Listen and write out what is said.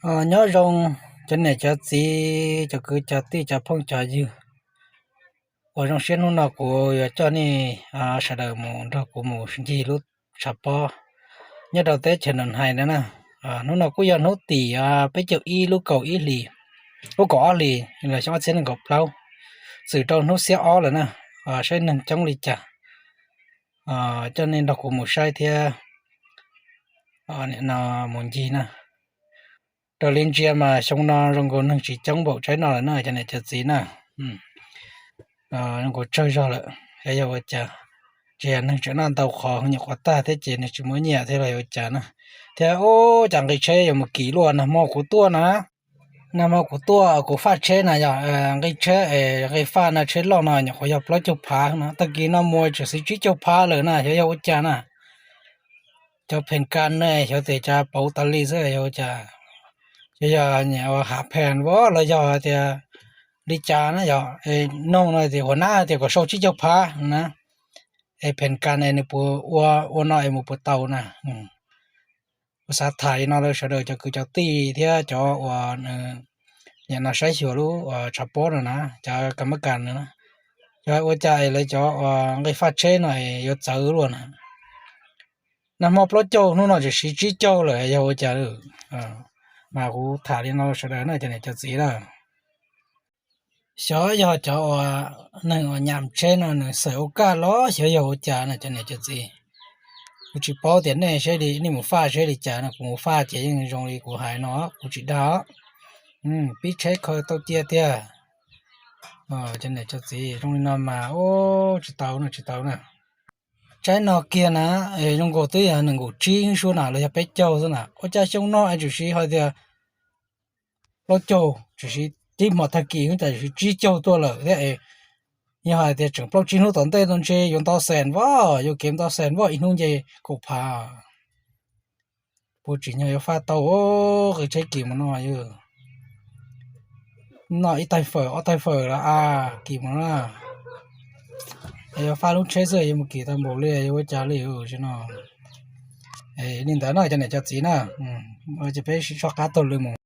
Nyob zoo cov niam cov txiv, cov kwv cov tij, cov phooj cov ywg. Uas zoo siab hnub no kuv yuav coj nej sawv daws mus nrog kuv mus ncig lub tshav pob nyob rau teb chaws Nus Hais na na. Hnub no kuj yog hnub tim peb caug ib lub kaum ib hlis, lub kaum ob hlis los xyoo ob txhiab nees nkaum plaub, txwm rau hnub xiab ob lawm na. Saib neeg coob li cas, coj nej nrog kuv mus saib thiab mus ncig na. Raws li ntsia mas xyoo no zoo nkaus neeg tsis coob npaum tsaib no lawm na cov niam cov txiv na. Zoo nkaus tsawg zog lawm, xyov yog ua cas, tsis yog neeg tseem noj ntau qhov nyuam qhuav tag thiab ces nws tsis muaj nyiaj thiab los yog ua cas na. Thiab ub, cas nqi tsheb yuav mus kim luaj. Nag hmo kuv tuaj na, nag hmo kuv tuaj kuv faj tsheb na yog nqi tsheb es nqi faj no tsheb loj no nyuam qhuav yog plaub caug phav no, tag kis no mus tseem xiv tsib caug phav lawm na, xyov yog ua cas na. Cov pheem kas ne xyov tias cas pauv tas li xwb yog ua cas, xyov yog nyiam ua hav phees los yog tias li cas na yog, noog no tias ua nab tias kom sau tsib caug phav na, es pheem kas ne nws puas ua, ua no es mus puas tau na. Kuv xav tham li no rau sawv daws cov kwv cov tij thiab cov uas nws nim no saib xyuas lub tshav pob no na, cov kas mab kas no na, yog ua cas es lawv cov uas nqi faj tsheb no es yuav txawv luaj na. Nag hmo plaub caug hnub no tseem siv tsib caug lawm yog ua cas? Mas kuv tham li no sawv daws na cov niam cov txiv na. Xyov yog cov uas neeg uas nyam tsheb no nws xav ua kaj los xyov yog ua cas na cov niam cov txiv. Kuv tsis paub tias nej saib li, nej mus faj saib li cas no, kuv mus faj ces yeej zoo li kuv hais no, kuv tsis dag. Pib tsheb khaws tau cia tiag. Cov niam cov txiv, zoo li no mas ub tsis tau na, tsis tau na. Tsaib no kiag na, zoo nkaus twb yog nees nkaum tsib xwb na los yog peb caug xwb na, ua cas xyoo no es tseem siv hais tias plaub caug, tseem siv tib hmo tag kis xwb cas tseem siv tsib caug tuaj lawm thiab es. Yog hais tias tseem plaub tsib hnub tom ntej no ntshe yuav ntau xees voj, yuav kev ntau xees voj ib hnub nce kaum phav. Puas tsim nyog yuav faj tau qe tsheb kim mus no yog? Noj ib taig fawm ob taig fawm los a, kim mus na. Yuav faj lub tsheb xwb yuav mus kim tau npaum li yuav ua cas li no. Li ntawd no cov niam cov txiv na, ces peb sib soj qab taug lw mus.